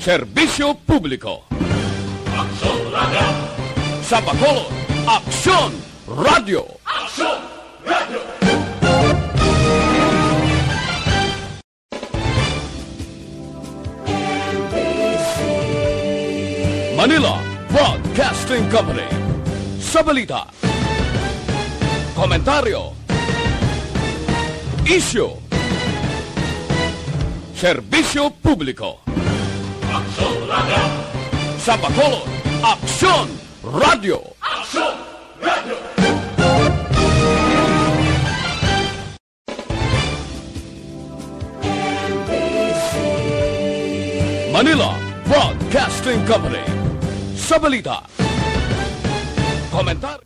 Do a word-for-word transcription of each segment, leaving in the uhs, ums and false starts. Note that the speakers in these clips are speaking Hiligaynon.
Serbisyo publiko. Aksyon Radio. Sa Bacolod, Aksyon Radio. Aksyon Radio. Manila Broadcasting Company. Sa balita, komentaryo, isyu, serbisyo publiko. Aksyon Radio. Sa Bacolod, Aksyon Radio. Aksyon Radio. Manila Broadcasting Company. Sa balita, komentar.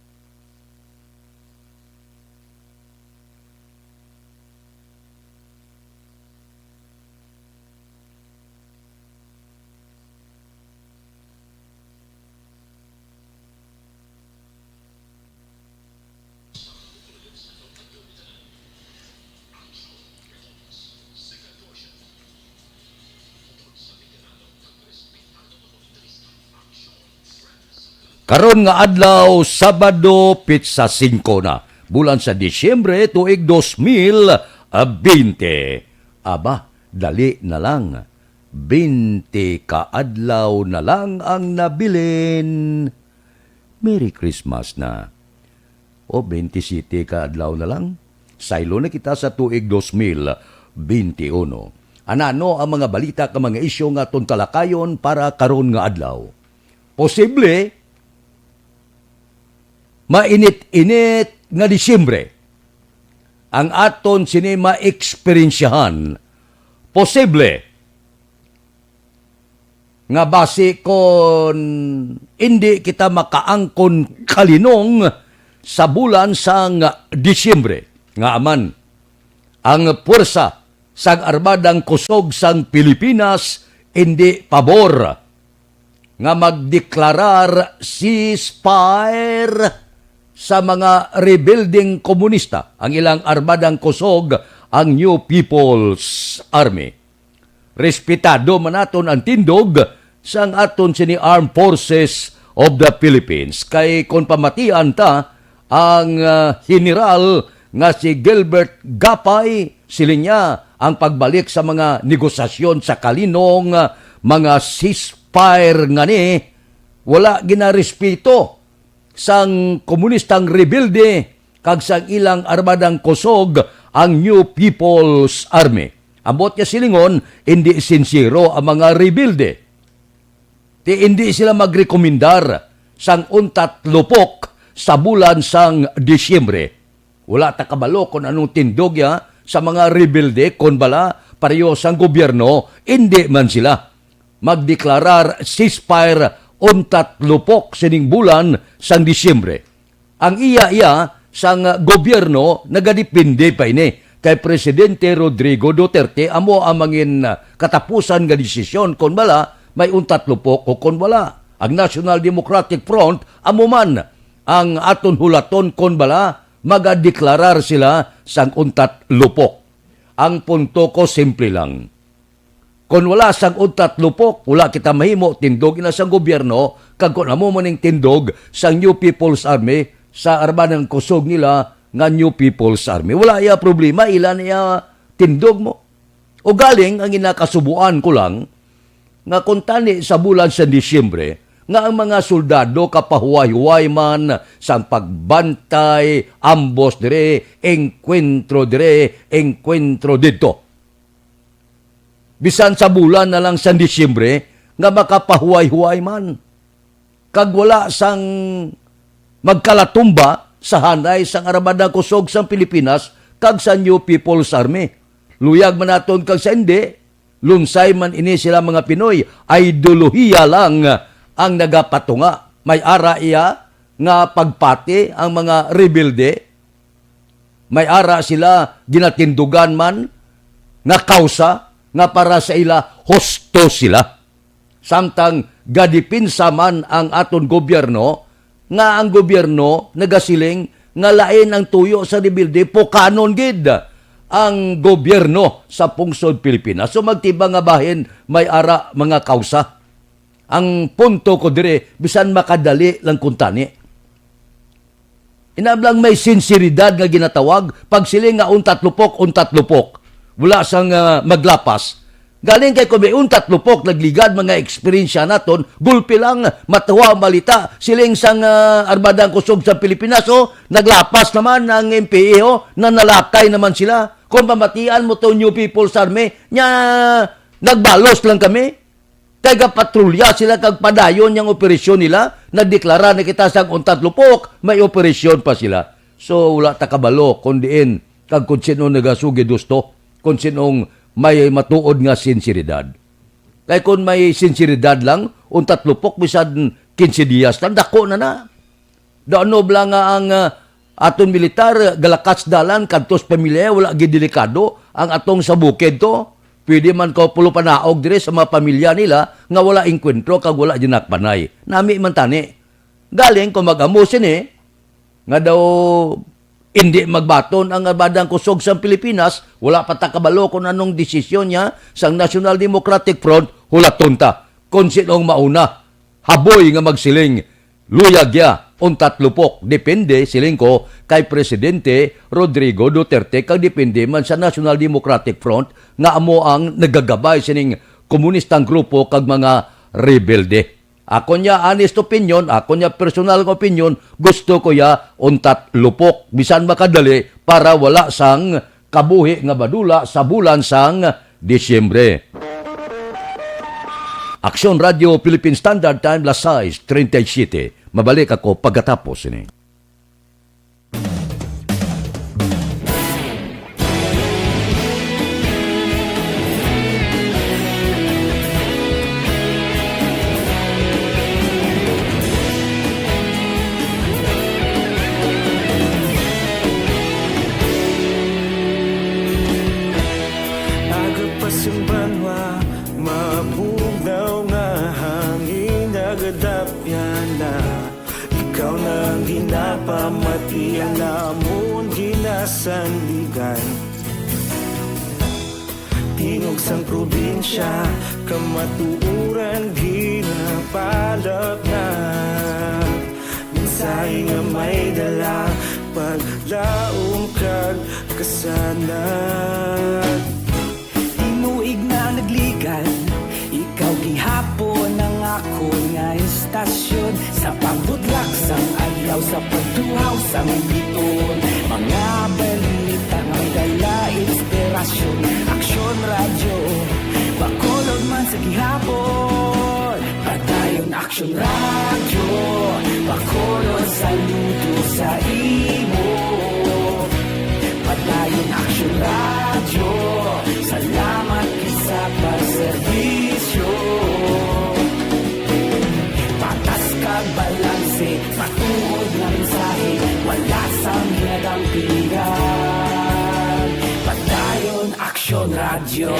Karon nga adlaw, Sabado, pitsa singko na, bulan sa Disyembre, tuig dos mil bente. Aba, dali na lang. Bente ka adlaw na lang ang nabilin. Merry Christmas na. O, bente siyete ka adlaw na lang. Saylo na kita sa tuig dos mil bente uno. Anano ang mga balita kag mga isyu nga aton talakayon para karon nga adlaw? Posible, mainit-init nga Disyembre ang aton sini maeksperiensyahan. Posible nga basi kon indi kita makaangkon kalinong sa bulan sang Disyembre, nga aman ang puwersa sang Armadang Kusog sang Pilipinas indi pabor nga magdeklarar ceasefire sa mga rebelding komunista ang ilang Armadang Kusog, ang New People's Army. Respetado man naton ang tindog sang aton sini Armed Forces of the Philippines. Kay kon pamatian ta ang, ah, general nga si Gilbert Gapay, siling niya, ang pagbalik sa mga negosasyon sa kalinong, ah, mga ceasefire ngani wala ginarespeto sang komunistang rebelde kag sang ilang armadang kusog, ang New People's Army. Ambot niya silingon, indi sinsero ang mga rebelde. Ti indi sila magrekomendar sang untat lupok sa bulan sang Disyembre. Wala ta kabalo kon anong tindog ya sa mga rebelde, kon bala pareho sang gobyerno, indi man sila magdeklarar ceasefire untat lupok sining bulan sang Disyembre. Ang iya-iya sang gobyerno nagadepende pa ini kay Presidente Rodrigo Duterte, amo ang mangin, ah, katapusan nga desisyon kon bala may untat lupok o kon wala. Ang National Democratic Front, amo man ang aton hulaton kon bala magadeklarar sila sang untat lupok. Ang punto ko simple lang. Kon wala sang untat lupok, wala kita mahimo tindog ina sang gobyerno, kag kon amo man ning tindog sang New People's Army, sa armadang kusog nila nga New People's Army. Wala iya problema, ila niya tindog mo. O galing, ang ginakasubuan ko lang, nga kon tani sa bulan sa Disyembre, nga ang mga soldado kapahuway-huway man sang pagbantay, ambos dire, engkwentro dire, engkwentro didto. Bisan sa bulan na lang sang Disyembre, nga makapahuway-huway man. Kag wala sang magkalatumba sa hanay sang Armada Kusog sang Pilipinas kag sa New People's Army. Luyag man naton kag sa indi, lunsay man ini sila mga Pinoy, ideolohiya lang ang nagapatunga. May ara iya nga pagpati ang mga rebelde. May ara sila ginatindugan man nga kawsa nga para sa ila husto sila. Samtang gadipinsa man ang aton gobyerno, nga ang gobyerno nagasiling nga lain ang tuyo sa rebelde, pukanon gid. ang gobyerno sa pungsod Pilipinas. So, magtibang nga bahin may ara mga kausa. Ang punto ko dire, bisan makadali lang kuntani. Inablang may sinseridad nga ginatawag, pagsiling nga untat lupok, untat lupok. Wala sang, ah, maglapas. Galing kay kung may untat lupok, nagligad, mga eksperyensya naton, gulpi lang, matuwa ang balita, siling sang, ah, Armadang Kusog sa Pilipinas, oh, naglapas naman ang M P A, oh, nanalakay naman sila. Kung pamatian mo to, New People's Army, nya, nagbalos lang kami. Kay gapatrolya sila kag padayon yang operasyon nila, nagdeklara na kita sang untat lupok, may operasyon pa sila. So, wala ta kabalo kung diin kag kung sino nagasugid husto, kung sinong may matuod nga sinseridad. Kay kung may sinseridad lang, untat lupok, bisan quince dias lang, dako na na. Daw ano bala nga ang, ah, aton militar, galakas dalan, kadtos pamilya, wala gid delikado ang atong sa bukid to. Pwede man ko pulupanaog dire sa mga pamilya nila nga wala engkwentro kag wala dinakpanay. Nami man tani. Galing kung mag-amo sini, nga daw hindi magbaton ang Armadang Kusog sang Pilipinas, wala pa ta kabalo kung anong desisyon niya sang National Democratic Front, hulaton ta kung sinong mauna. Haboy nga magsiling, luyag ya, untat lupok, depende, siling ko, kay Presidente Rodrigo Duterte, kag depende man sa National Democratic Front nga amo ang nagagabay sining komunistang grupo kag mga rebelde. Ako niya honest opinion, ako niya personal nga opinion, gusto ko ya untat lupok, bisan makadali, para wala sang kabuhi nga madula sa bulan sang Disyembre. Aksyon Radio Philippine Standard Time, las sais treinta y siete. Mabalik ako pagkatapos ini. Aga pa sing banwa, mabugnaw nga hangin, nagadapyan na. Ikaw na ang ginapamati, ang amon ginasandigan. Tingog sang probinsya, kamatuoran ginapalapnag. Mensahe nga may dala, paglaom kag kasanag. Tinuig na nagligad, ikaw gihapon ang akon nga istasyon. Sa pagbutlak sang adlaw, sa pagtuhaw sang biton, mga balita nga may dala inspirasyon. Aksyon Radyo, Bacolod man sa gihapon. Padayon Aksyon Radyo, Bacolod, saludo sa imo. Padayon Aksyon Radyo, salamat gid sa pagserbisyo. Patas kag balanse, matuod nga mensahe, wala sang ginadampigan. Padayon Aksyon Radyo.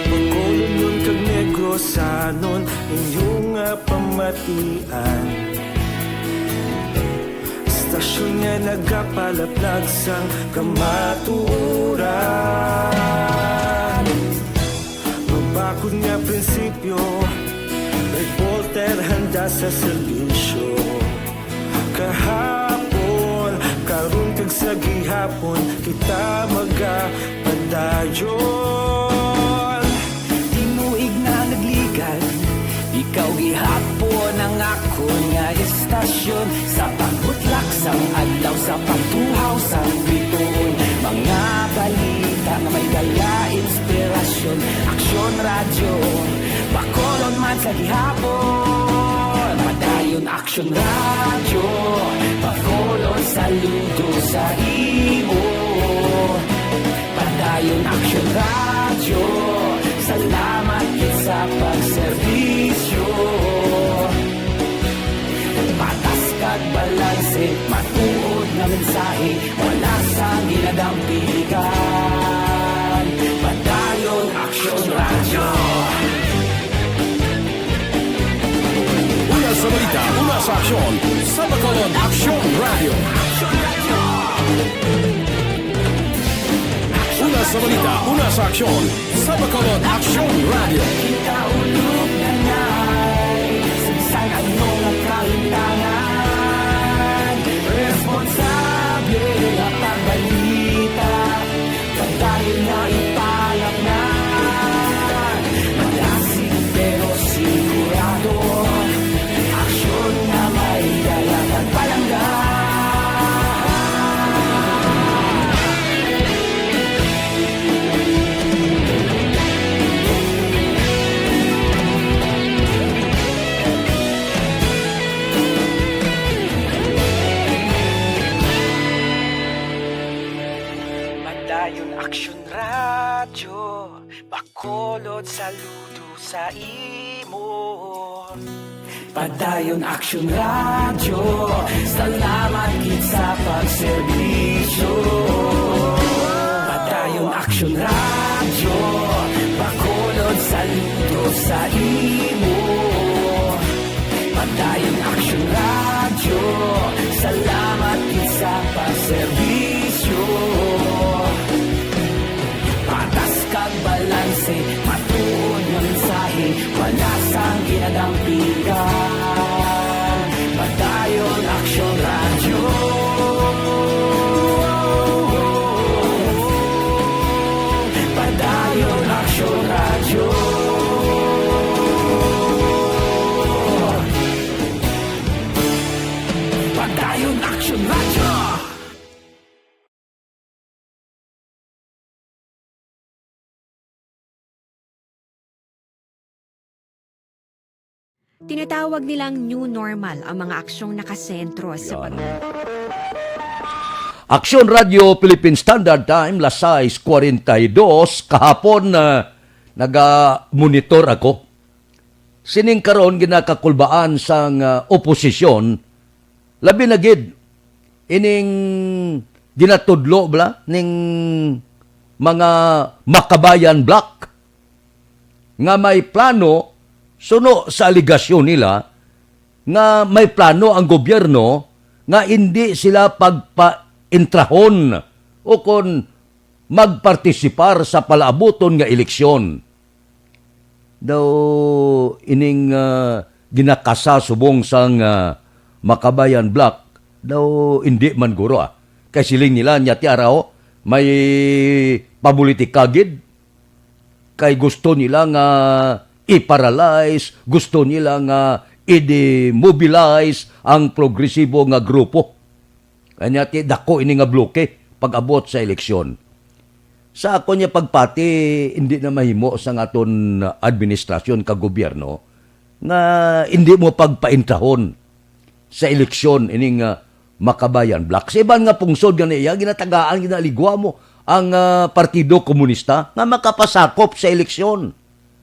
Bacolodnon kag Negrosanon, inyo nga pamatian. Istasyon nga nagapalaplag sang kamatuoran. Mabakod nga prinsipyo, reporter handa sa serbisyo. Kahapon, karon kag sa gihapon, kita magapadayon. Tinuig na nagligad, ikaw gihapon ang akon nga istasyon. Sa pagbutlak sang adlaw, sa pagtuhaw sang bituon, mga balita nga may dala inspirasyon. Aksyon Radyo, Bacolod man sa gihapon. Padayon Aksyon Radyo, Bacolod, saludo sa imo. Padayon Aksyon Radyo, salamat gid sa pagserbisyo. Patas kag balanse, matuod nga mensahe, wala sang ginadampigan. Padayon Aksyon Radyo. Una sa Aksyon sa Bacolod, Aksyon Radio. Una sa balita, una sa aksyon sa Bacolod, Aksyon Radio. Kita ulog na ngay, sagsag ang mga kalintangan. Responsable nga pagbalita, padayon nga ipalapnan. Malasig pero sigurado, aksyon nga may dala kag palangga. Padayon Aksyon Radyo, Bacolod, saludo sa imo. Padayon Aksyon Radyo, salamat gid sa pagserbisyo. Padayon Aksyon Radyo, Bacolod, saludo sa imo. Padayon Aksyon Radyo, salamat gid sa pagserbisyo. Patas kag balanse, matuod nga mensahe, wala sang ginadampigan. Padayon Aksyon Radyo. Padayon Aksyon Radyo. Padayon Aksyon Radyo. Tinatawag nilang new normal ang mga aksyong nakasentro sa pag- Aksyon Radio Philippine Standard Time, las sais cuarenta y dos, kahapon, ah, naga-monitor ako. Sining karon ginakakulbaan sang, ah, oposisyon, labi na gid ining ginatudlo bala ning mga Makabayan Bloc nga may plano, suno sa alegasyon nila, nga may plano ang gobyerno nga indi sila pagpaintrahon o kon magpartisipar sa palaabuton nga eleksyon. Daw ining, ah, ginakasa subong sang, ah, Makabayan Bloc, daw indi man guro, ah. Kay siling nila, nya ti araw, may pabulitika gid. Kay gusto nila nga i-paralyze, gusto nila nga i-demobilize ang progresibo nga grupo. Kanya ti dako ini nga bloke pag-abot sa eleksyon. Sa ako niya pagpati, hindi na mahimo sang aton administrasyon kag gobyerno nga hindi mo pagpaintrahon sa eleksyon ining, ah, Makabayan Bloc. Sa iban nga pungsod nga niya, ginatagaan, ginaligwa mo ang, ah, Partido Komunista nga makapasakop sa eleksyon.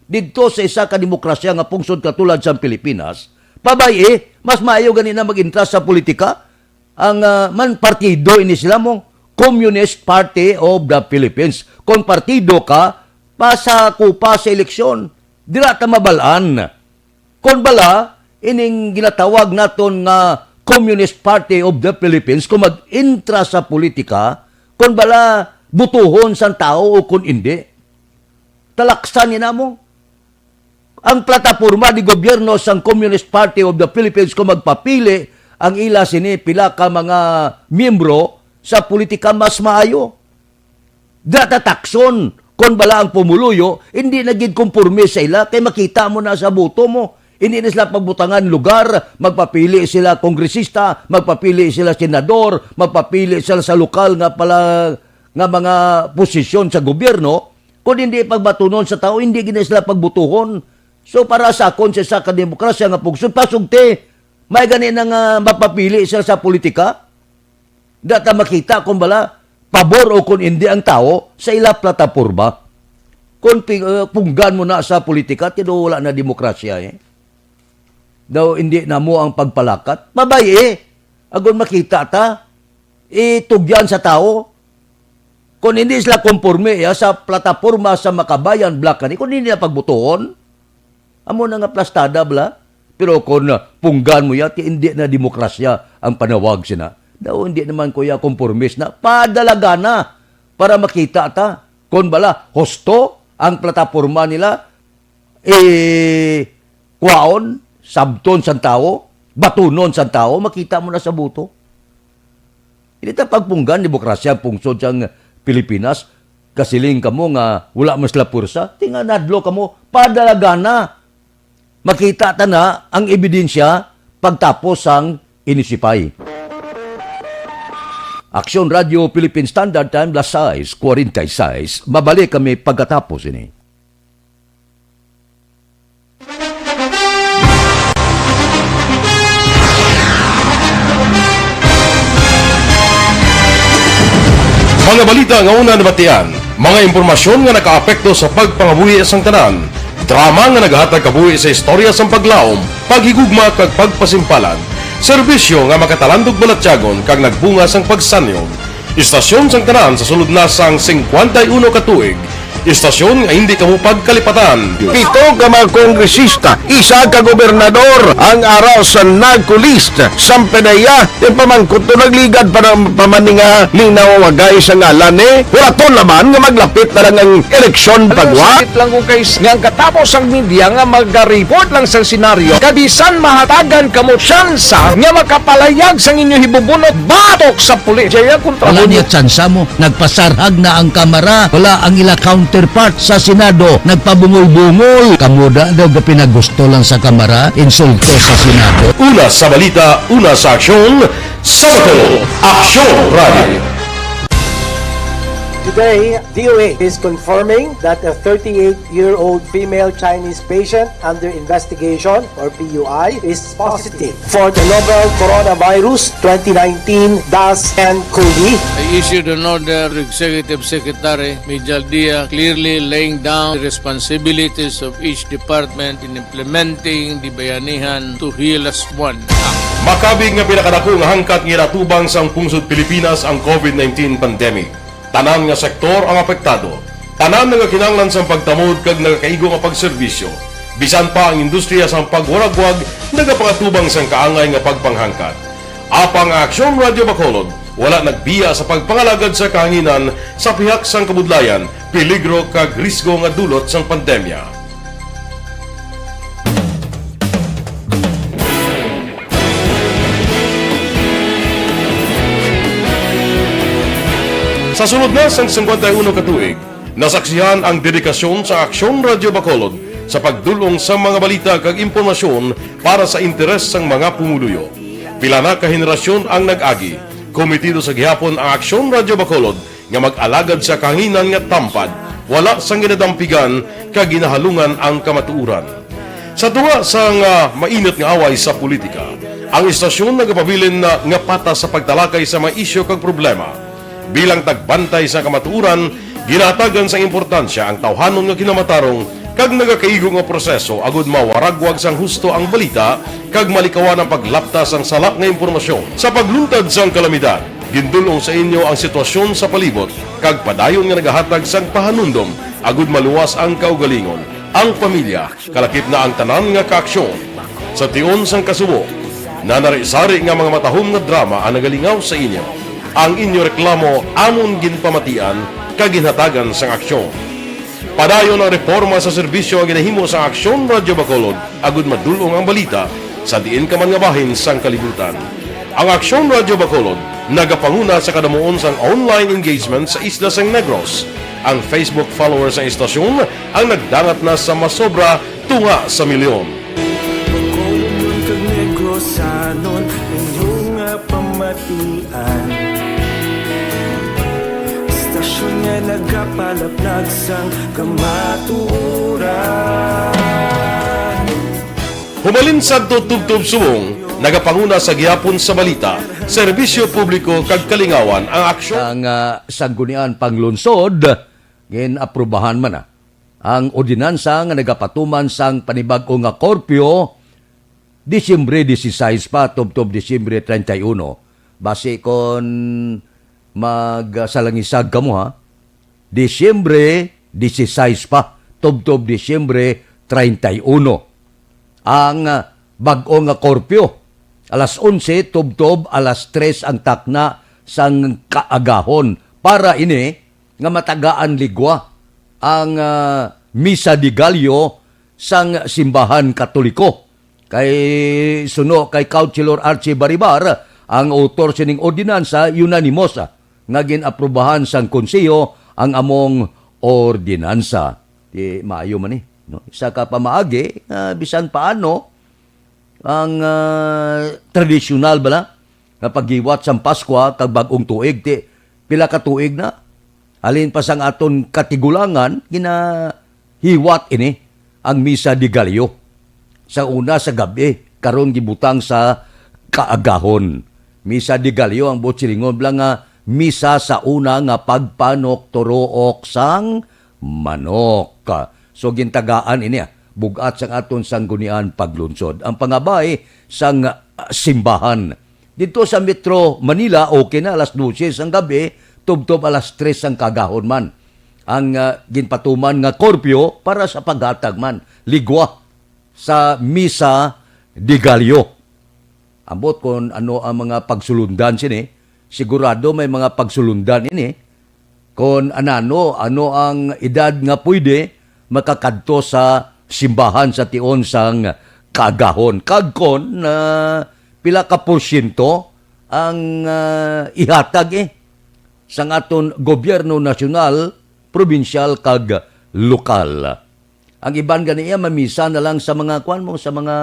Didto sa isa ka demokrasya nga pungsod katulad sa Pilipinas, pabay-i, mas maayo gani na mag-intra sa politika. Ang, ah, man partido ini sila mo, Communist Party of the Philippines. Kung partido ka, pasakupa sa eleksyon. Dira ta mabal-an. Kon bala, ining ginatawag naton nga Communist Party of the Philippines, kung mag-intra sa politika, kon bala, butuhon sang tawo o kon indi. Talaksan ni namo. Ang plataporma di gobyerno sang Communist Party of the Philippines kung magpapili ang ila sini pila ka mga miyembro sa politika, mas maayo. Data takson, kon bala ang pumuluyo, hindi na gid konporme sa ila, kay makita mo na sa boto mo. Hindi na sila pagbutangan lugar, magpapili sila kongresista, magpapili sila senador, magpapili sila sa lokal nga pala, nga mga posisyon sa gobyerno, kung hindi pagbatunon sa tao, hindi gid na sila pagbutuhon. So, para sa akon, sa isa ka demokrasya nga pungsod, pasugti, may gani na nga mapapili sila sa politika. Data makita kung bala, pabor o kung hindi ang tao sa ila plataporma. Kung pi-, uh, punggan mo na sa politika, tinuod wala na demokrasya eh. Daw hindi na mo ang pagpalakat. Mabay eh. Agon makita ta, itugyan sa tao. Kung hindi sila konporme ya sa plataporma sa Makabayan Bloc, kani, kung hindi na pagbutuhon, amo na nga plastada bala. Pero kung, ah, punggan mo ya, ti hindi na demokrasya ang panawag sina. Daw hindi naman ko ya konpormis na. Padalaga na para makita ta. Kung bala, husto ang plataporma nila, eh, kwaon, sabton sang tawo, batunon sang tawo, makita mo na sa boto. Hindi ta pagpunggan demokrasya ang pungsod sang Pilipinas. Kasiling kamo nga wala man sila pwersa. Tinga nadlo kamo, padalaga na. Makita ta na ang ebidensya pagtapos sang inisipay. Aksyon Radio Philippine Standard Time, las sais cuarenta y seis. Mabalik kami pagkatapos ini. Mga balita nga una nabatian, mga impormasyon nga nakaapekto sa pagpangabuhi sang tanan, drama nga nagahatag kabuhi sa istorya sang paglaom, paghigugma kag pagpasimpalan, serbisyo nga makatalandog balatyagon kag nagbunga sang pagsanyog. Istasyon sang tanan sa sulod na sang singkwenta y uno ka tuig. Istasyon nga hindi kamo pagkalipatan. Pito ka mga kongresista, isa ka gobernador ang ara sa NAGCO list. Sampanaya, yung pamangkot to nagligad pa ng pamaninga, linaw wagay sa ngalan ni. Wala to laman nga maglapit na lang ang eleksyon pagwa. Sakit lang kung kay s-, nga ang katapos ang media nga mag-report lang sa senaryo. Kabisan mahatagan kamo tsansa nga makapalayag sang inyo hibubunot batok sa pulis. Jaya kontra Wala mo. Niya tsansa mo. Nagpasarhag na ang Kamara. Wala ang ila counterpart sa Senado. Nagpabungol-bungol. Kamo da daw gapinagusto lang sa Kamara. Insulto sa Senado. Una sa balita, una sa aksyon, sa Bacolod, Aksyon Radio. Today, D O A is confirming that a thirty-eight-year-old female Chinese patient under investigation, or P U I, is positive for the novel coronavirus twenty nineteen dash ten COVID. I issued an order to Executive Secretary Mijal Dia, clearly laying down the responsibilities of each department in implementing the Bayanihan to Heal As One Act. Makabig nga pinakadako nga hangkat nga ginatubang sang pungsod Pilipinas ang COVID nineteen pandemic. Tanan nga sektor ang apektado. Tanan nagakinahanglan sang pagtamod kag nagakaigo nga pagserbisyo. Bisan pa ang industriya sang pagwaragwag nagapangatubang sang kaangay nga pagpanghangkat. Apang ang Aksyon Radio Bacolod wala nagbiya sa pagpangalagad sa kahanginan sa pihak sang kabudlayan, peligro kag risgo nga dulot sang pandemya. Sa sulod na sang singkwenta y uno ka tuig, nasaksihan ang dedikasyon sa Aksyon Radio Bacolod sa pagdul-ong sa mga balita kag impormasyon para sa interes sang mga pumuluyo. Pila na ka henerasyon ang nag-agi. Komitido sa gihapon ang Aksyon Radio Bacolod nga mag-alagad sa kahanginan nga tampad, wala sang ginadampigan kag ginahalungan ang kamatuoran. Sa tunga sang, ah, mainit nga away sa politika, ang istasyon nagapabilin na nga patas sa pagtalakay sa mga isyu kag problema. Bilang tagbantay sa kamatuoran, ginahatagan sang importansya ang tawhanon nga kinamatarong kag nagakaigo nga proseso agud mawaragwag sang husto ang balita kag malikawan ang paglapta sang sala nga impormasyon. Sa pagluntad sang kalamidad, gindul-ong sa inyo ang sitwasyon sa palibot kag padayon nga nagahatag sang pahanumdom agud maluwas ang kaugalingon, ang pamilya, kalakip na ang tanan nga kaaksyon. Sa tion sang kasubo, nanari-sari nga mga matahom nga drama ang nagalingaw sa inyo. Ang inyo reklamo amon ginpamatian kag ginhatagan sang aksyon. Padayon ang reporma sa serbisyo nga ginahimo sang Aksyon Radyo Bacolod agud madul-ong ang balita sa diin ka man nga bahin sang kalibutan. Ang Aksyon Radyo Bacolod nagapanguna sa kadamuon sang online engagement sa isla sang Negros. Ang Facebook followers sang istasyon ang nagdangat na sa masobra tunga sa milyon. Bacolod kag Negrosanon, inyo nga pamatian. Istasyon nga nagapalaplag sang kamatuoran. Humalin sadto tubtob subong, nagapanguna sa gihapon sa balita, serbisyo publiko kag kalingawan ang aksyon. Ang, ah, Sanggunian Panglungsod, gin-aprubahan man na ang ordinansa nga nagapatuman sang panibag-o nga korpyo, Disyembre dieciséis pa tubtob Disyembre treinta y uno. Basi kon magsalangisag kamo, ha, Disyembre dieciséis pa tubtob Disyembre treinta y uno ang, ah, bag-o nga korpyo. Alas onse tubtob alas tres ang takna sang kaagahon. Para ini nga matagaan ligwa ang, ah, Misa de Gallo sang simbahan Katoliko. Kay suno kay Councilor Archie Baribar, ang author sining ordinansa, unanimous, ah, nga gin-aprubahan sang konseho ang among ordinansa. Di maayo man ni, no? Isa ka pamaagi nga bisan paano ang, ah, tradisyonal bala nga paghiwat sang Paskwa kag Bag-ong Tuig, ti pila ka tuig na. Halin pa sang aton katigulangan, ginahiwat ini ang Misa de Gallo. Sa una sa gab-i, karon gibutang sa kaagahon. Misa de Gallo, ang buot silingon lang nga misa sa una nga pagpanukturuok sang manok. So, gintagaan ini, ah, bug-at sang aton Sangguniang Paglunsod. Ang pangabay sang, ah, simbahan. Dito sa Metro Manila, okay na, alas dose sang gabi, tubtob alas tres sang kagahon man. Ang, ah, ginpatuman nga korpyo para sa paghatag man, ligwa sa Misa de Gallo. Ambot kon ano ang mga pagsulundan sini, sigurado may mga pagsulundan ini. Kon anano, ano ang edad nga pwede makakadto sa simbahan sa tion sang kaagahon. Kag kon, ah, pila ka porsyento ang, ah, ihatag, eh, sang aton gobyerno nasyonal, probinsyal, kag lokal. Ang iban gani iya mamisa na lang sa mga, kuwan mo, sa mga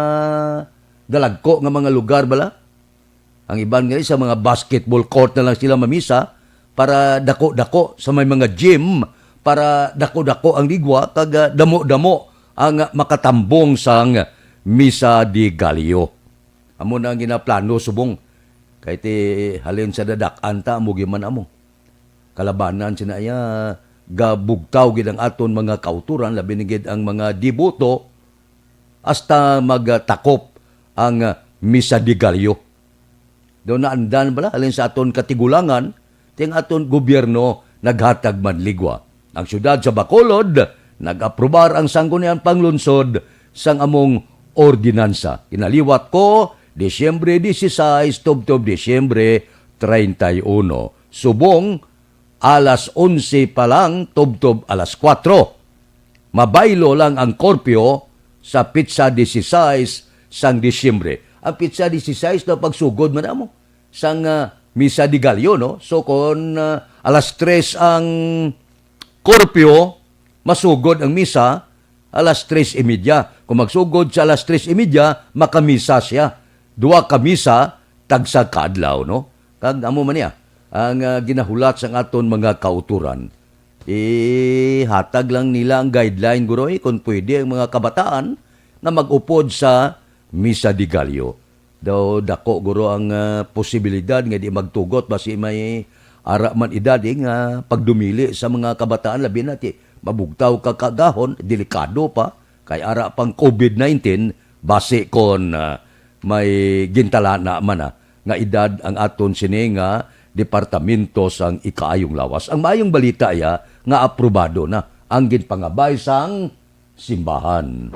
dalagko nga mga lugar bala. Ang iban gani sa mga basketball court na lang sila mamisa para dako-dako, sa may mga gym para dako-dako ang ligwa kag, ah, damo-damo ang makatambong sang Misa de Gallo. Amo na ang ginaplano subong. Kay ti halin sa dadak-an ta, amo gyud man amo. Kalabanan sina iya, gabugtaw gid ang aton mga kauturan, labi na gid ang mga deboto, hasta magtakop ang, ah, Misa de Gallo. Daw naandan bala halin sa aton katigulangan, ti ang aton gobyerno naghatag man ligwa. Ang siyudad sa Bacolod nag-aprobar ang Sangguniang Panglungsod sang among ordinansa. Ginaliwat ko, Disyembre dieciséis tubtob Disyembre treinta y uno. Subong alas onse pa lang tubtob alas kuwatro. Mabaylo lang ang korpyo sa pitsa dieciséis sang Disyembre. Ang pitsa dieciséis na pagsugod man amo sang, ah, Misa de Gallo, no? So, kon, ah, alas tres ang korpyo, masugod ang misa alas tres y media. Kung magsugod sa alas tres y media, makamisa siya. Duha ka misa, tagsa ka adlaw, no? Kag amo man niya ang, ah, ginahulat sang aton mga kauturan. Ihatag lang nila ang guideline, guro, eh, kung pwede ang mga kabataan nga mag-upod sa Misa de Gallo. Daw dako, guro, ang, ah, posibilidad nga di magtugot basi may ara man edad, eh, nga pagdumili sa mga kabataan, labi na ti mabugtaw ka kagahon, delikado pa kay ara pang covid nineteen, basi kon, ah, may gintalana man, ah, nga edad ang aton sini nga Departamento sang Ikaayong Lawas. Ang maayong balita iya nga aprobado na ang ginpangabay sang simbahan.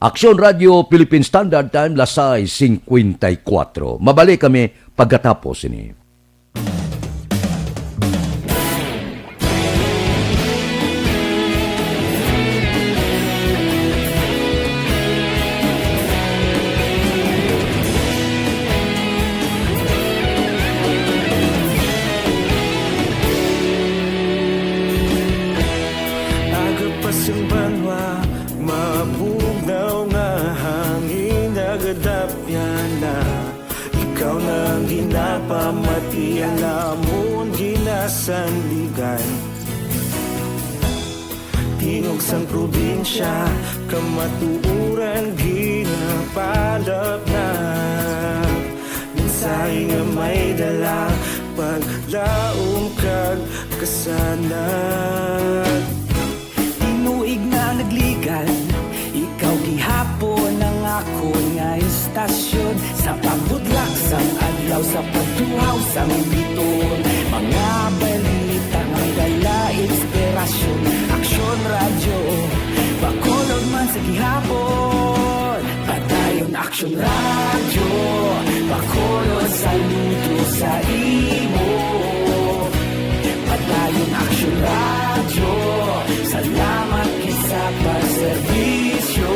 Aksyon Radio Philippine Standard Time, las sais cincuenta y cuatro. Mabalik kami pagkatapos sini. Aga pa sing banwa, mabugnaw nga hangin, nagadapyan na. Ikaw na ang ginapamati, ang amon ginasandigan. Tingog sang probinsya, kamatuoran ginapalapnap. Mensahe nga may dala, paglaom kag kasanag. Tinuig na nagligad, ikaw gihapon ang akon nga istasyon. Sa pagbutlak sang adlaw, sa pagtuhaw sang bituon, mga balita nga may dala inspirasyon. Aksyon Radyo, Bacolod man sa gihapon. Aksyon Radyo, pakulon, saludo sa imo. Padayon Aksyon Radyo, salamat gid sa pagserbisyo.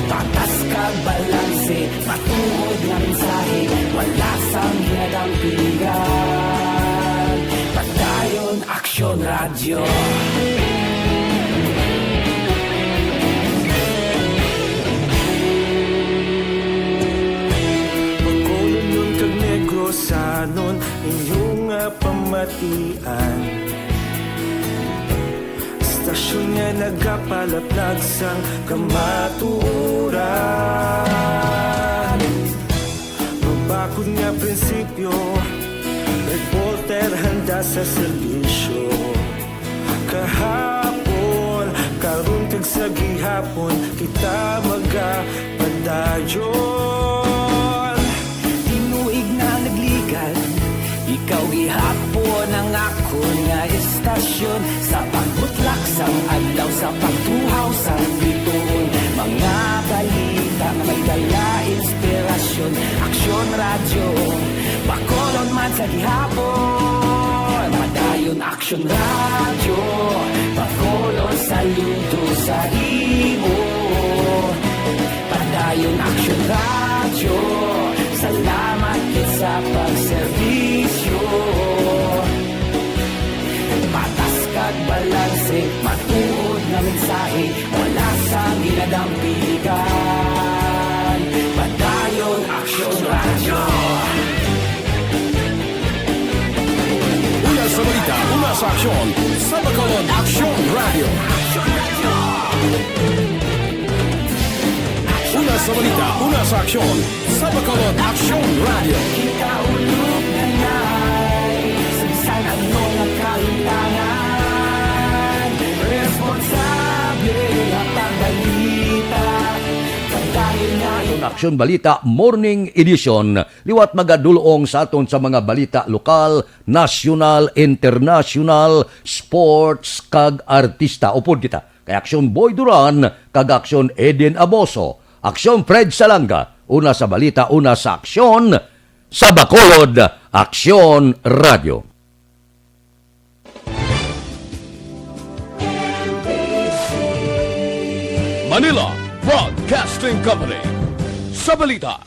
Patas kag balanse, matuod nga mensahe, wala sang ginadampigan. Padayon Aksyon Radyo. Bacolodnon kag Negrosanon, inyo nga pamatian. Estasyon nga nagapalaplag sang kamatuoran. Mabakod nga prinsipyo, reporter handa sa serbisyo. Kahapon, karon kag sa gihapon, kita magapadayon. Tinuig na nagligad, ikaw gihapon ang akon nga estasyon. Sa pagbutlak sang adlaw, sa pagtuhaw sang bituon, mga balita nga may dala inspirasyon. Aksyon Radyo, Bacolod man sa gihapon. Padayon Aksyon Radyo, Bacolod, saludo sa imo. Padayon Aksyon Radyo, salamat gid sa pagserbisyo. Patas kag balanse, matuod nga mensahe, wala sang ginadampigan. Padayon Aksyon Radyo. Una sa balita, una sa aksyon, sa Bacolod Aksyon Radyo. Una sa balita, una sa aksyon, sa Bacolod Aksyon Radyo. Kita ulog na ngay, sa bisan ano nga kalimtangan, responsable nga pagbalita. Padayon na Aksyon Balita Morning Edition, liwat magadul-ong sa aton sa mga balita lokal, nasyonal, internasyonal, sports, kag artista. Upod kita kay Aksyon Boy Duran kag Aksyon Eden Aboso. Aksyon Fred Salanga, una sa balita, una sa aksyon, sa Bacolod Aksyon Radyo. Manila Broadcasting Company. Sa balita,